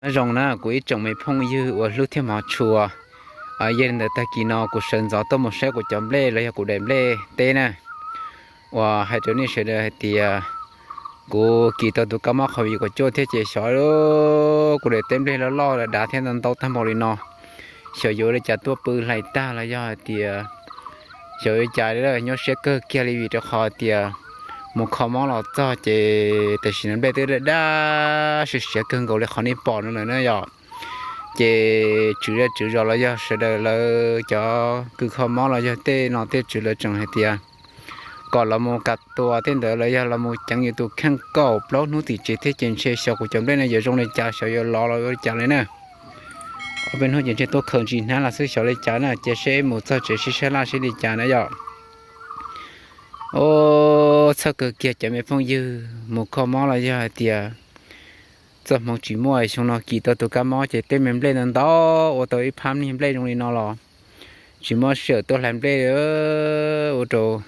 Nyob zoo na kuv ib tsoom me phooj ywg uas hlub thiab hmov tshua. Yog li ntawd tag kis no kuv sawv ntxov tuaj mus saib kuv cov nplej los yog kuv daim nplej teb na, uas hais rau nej sawv daws hais tias kuv kis tau tus kab mob COVID kaum cuaj thiab ces xyov kuv daim teb nplej loj loj dav dav thiab ntau ntau tag npaum li no, xyov yuav ua li cas tuaj pw hlais tag los yog hais tias xyov yuav ua li cas li, nyuaj siab kawg kiag li vim rau qhov tias mus kho mob los txog ces tam sim no nplej twb daj daj siab siab kawg nkaus li qhov nej pom no lawm na yom. Ces tswv zej tswv zos los yog sawv daws lawv cov kws kho mob los yog tej nom tej tswv lawv tseem hais tias kom los mus kam tua tej ntawd los yog los mus ceev yus tus kheej kaum plaub hnub tim tsev thiab ces ntshe xyov kuv cov nplej no yuav zoo li cas, xyov yuav lov los ua li cas li na. Ob peb hnub ces ntshe tuaj khaws ntsis hnab los xwb xyov li cas na, cia seb mus txog tsev sib sab laj sib li cas na yom. Ub, txhawj kawg kiag cov me phooj ywg, mus kho mob los yog hais tias txoj hmoov tsis muaj, xyoo no kis tau tus kab mob ces tej me nplej ntau ntau ua tau ib phab niag nplej zoo li no los tsis muaj sij hawm tuaj hlais nplej, ua rau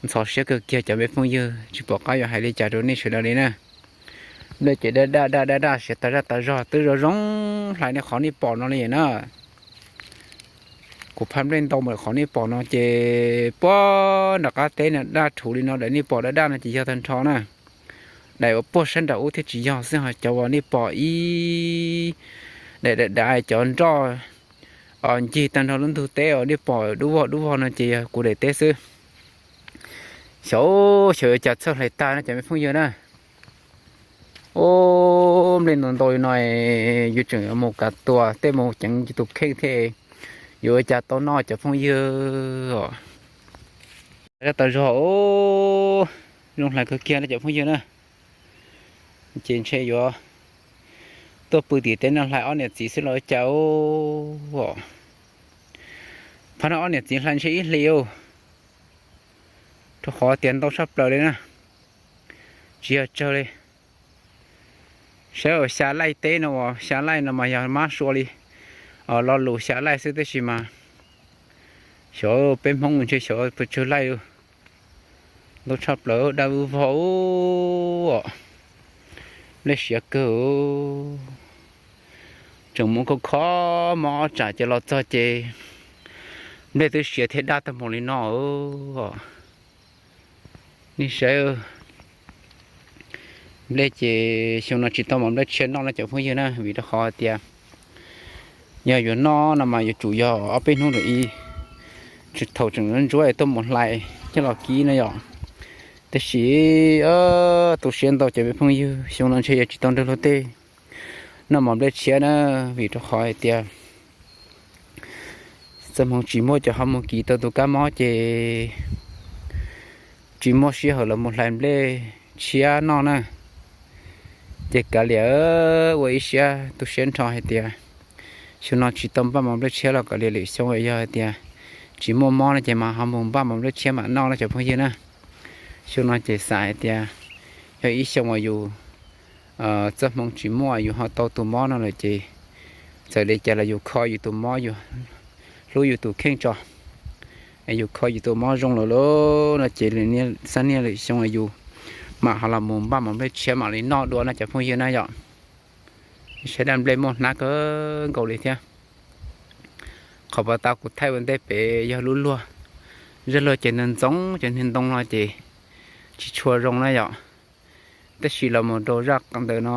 ntxhov siab kawg kiag cov me phooj ywg, tsis pom qab yuav hais li cas rau nej sawv daws li na. Nplej ces daj daj daj daj daj siav tas zaj tas zog, twb zoo zoo hlais li qhov nej pom no li na. Kuv phaj nplej ntau npaum qhov nej pom no ces puag nram qab teb no daj rhuv li no, daim nej pom daj daj no ces yog tag nrho na. Daim uas puag sab nram ub thiaj tsis yog xwb, ho cov uas nej pom ib daim daim dav cov nroj ncig tag nrho lub ntug teb uas nej pom dub vog dub vog no ces yog kuv daim teb xwb. Xyov, xyov yuav cas txhawj hlais tag no cov me phooj ywg na. Ub, nplej ntau ntau li no, yus tseem yuav mus kav tua tej mus ceev yus tus kheej thiab, yuav ua cas tau noj cov phooj ywg os. Zaj tas zog, zoo hlais kawg kiag no cov phooj ywg na. Ces ntshe yuav tuaj pw tim teb no hlais ob niam txiv xwb los ua cas os. Phaj no ob niam txiv hlais ntshe ib hlis os, rau qhov tias ntau tshaj plaws li na, tsis yog tsawg li. Saib uas xya laij teb no, xya laij no mas yog mab sua li, lo lus xya laij xwb tab sis mas xyov peb Hmoob ntshe xyov pes tsawg laij. Ntau tshaj plaws, daj vog os, nplej siav kawg. Tseem mus kho kho mob ob tsam ces los txog ces nplej twb siav thiab daj tag npaum li no. Nej saib, nplej ces xyoo no tsis tau mov nplej tshiab noj no cov phooj ywg na, vim rau qhov tias yog yuav noj no mas yuav tsum yog ob peb hnub lawm ib, thaum tseem ntsuab tuaj mus hlais coj los kib no yom. Tab sis tu siab ntau cov me phooj ywg, xyoo no ntshe yuav tsis tau nrog luag tej noj mov nplej tshiab na, vim rau qhov hais tias txoj hmoov tsis muaj, cov ho mus kis tau tus kab mob ces tsis muaj sij hawm los mus hlais nplej tshiab noj na. Ces kav liam ua ib siab tu siab nrho hais tias xyoo no tsis tau npaj mov nplej tshiab los kav liam lwm xyoo, yog hais tias tsis muaj mob no ces mas ho mus npaj mov nplej tshiab mam noj no cov phooj ywg na. Xyoo no ces xav hais tias yog ib xyoo uas yus txoj hmoov tsis muaj, yus ho tau tus mob no lawm ces txawm li cas los yus kho yus tus mob, yus hlub yus tus kheej tso, yus kho yus tus mob zoo lawm lauj no ces xab niag lwm xyoo yus mam ho los mus npaj mov nplej tshiab mam li noj dua no cov phooj ywg na yom. Saib daj nplej muaj hnab kawg nkaus li thiab. Qhov pas tau kuv thaij ua ntej pem yog lub luag, zaj luag ces ntxoov ntxoov ces niag ntoo no ces tsis tshua zoo na yom. Tab sis los mus rau zaj ntawm no,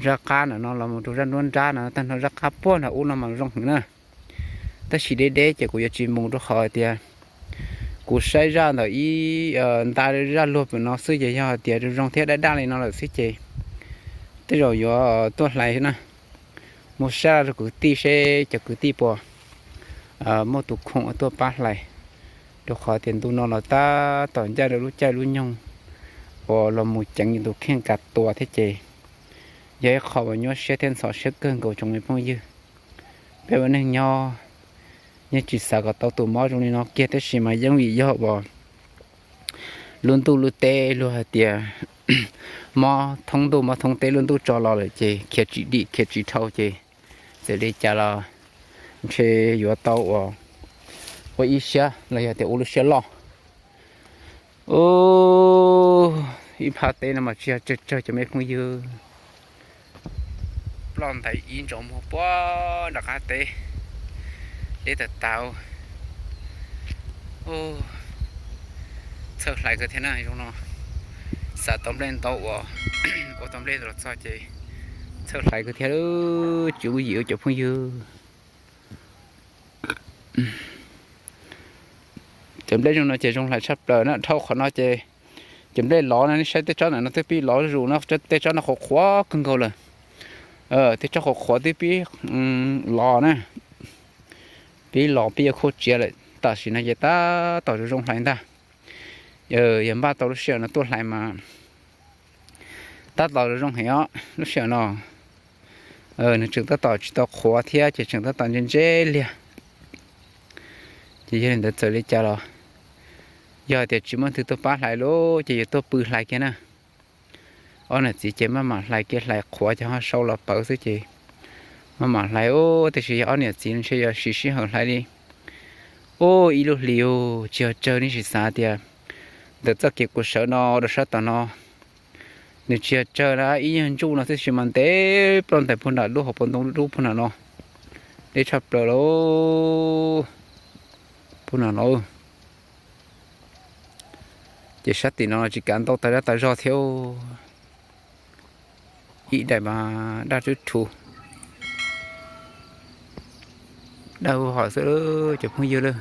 zaj qab ntawm no los mus rau zaj nruab nrab no, tag nrho zaj qab puag nram ub no mas zoo heev na. Tab sis deb deb ces kuv yuav tsis mus rau qhov tias kuv saib zaj ntawm ib nta zaj luag pem no xwb ces yog hais tias zoo zoo thiab daj daj li no lawm xwb ces tej zaum yuav tuaj hlais na, mus saib rau kwv tij seb cov kwv tij puas muaj tus khoom tuaj pab hlais, rau qhov tias ntu no los tab tom ncaj rau lub caij lub nyoog uas los mus ceev yus tus kheej kav tua thiab ces yog ib qho uas nyuaj siab thiab ntxhov siab kawg nkaus tsoom me phooj ywg. Peb ua neeg nyob yeej tsis xav kom tau tus mob zoo li no kiag tab sis mas yeej vim yog uas lub ntuj lub teb luag hais tias mob thoob ntuj mob thoob teb lub ntuj tso los lawm ces khiav tsis dim khiav tsis dhau ces txawm li cas los ntshe yuav tau uas ua ib siab los yog tias ua lub siab loj. Ub, ib phab teb no mas tsis yog tsawg tsawg cov me phooj ywg. Ploj ntais ib ntsoov muag puag nram qab teb, deb tag tag. Txhawj hlais kawg thiab na zoo no, xav tau nplej ntau uas ua tau nplej los txog ces txhawj hlais kawg thiab, tsis ua yim cov phooj ywg. Cov nplej zoo no ces zoo hlais tshaj plaws na. Dhau qhov no ces cov nplej lov na, nej saib tej tsob ntawm no twb pib lov zus no, tej tsob no qhuav qhuav kawg nkaus lawm. Tej tsob qhuav qhuav twb pib lov na, pib lov pib yuav khuj tsiav lawm. Tam sim no ces tab tom zoo zoo hlais ntag. Yog npaj tau lub sij hawm no tuaj hlais mas tab tom zoo zoo heev os. Lub sij hawm no nws tseem tab tom tsis tau qhuav thiab ces tseem tab tom ntse ntse liag. Ces yog li ntawd txawm li cas los yog hais tias tsis muaj leej twg tuaj pab hlais lawm ces yuav tuaj pw hlais kiag na. Ob niam txiv ces maj mam hlais kiag, hlais qhuav ces ho sau los pawv xwb ces maj mam hlais. Tiam sis yog ob niam txiv ntshe yog siv sij hawm hlais li ib lub hlis tsis yog tsawg, nej sim xav tias ntawm txoj kev kuv sawv no rau sab tom no nws tsis yog tsawg na, ib nyuag ntsuj no xwb sis mas ntev ploj ntais puag nram lub hauv paus ntoo dub puag nram no, deb tshaj plaws lauj. Puag nram no ces sab tim no tsis kav ntau tas zaj tas zog thiab. Ib daim mas daj rub rhu, daj huv hom xwb cov phooj ywg lauj.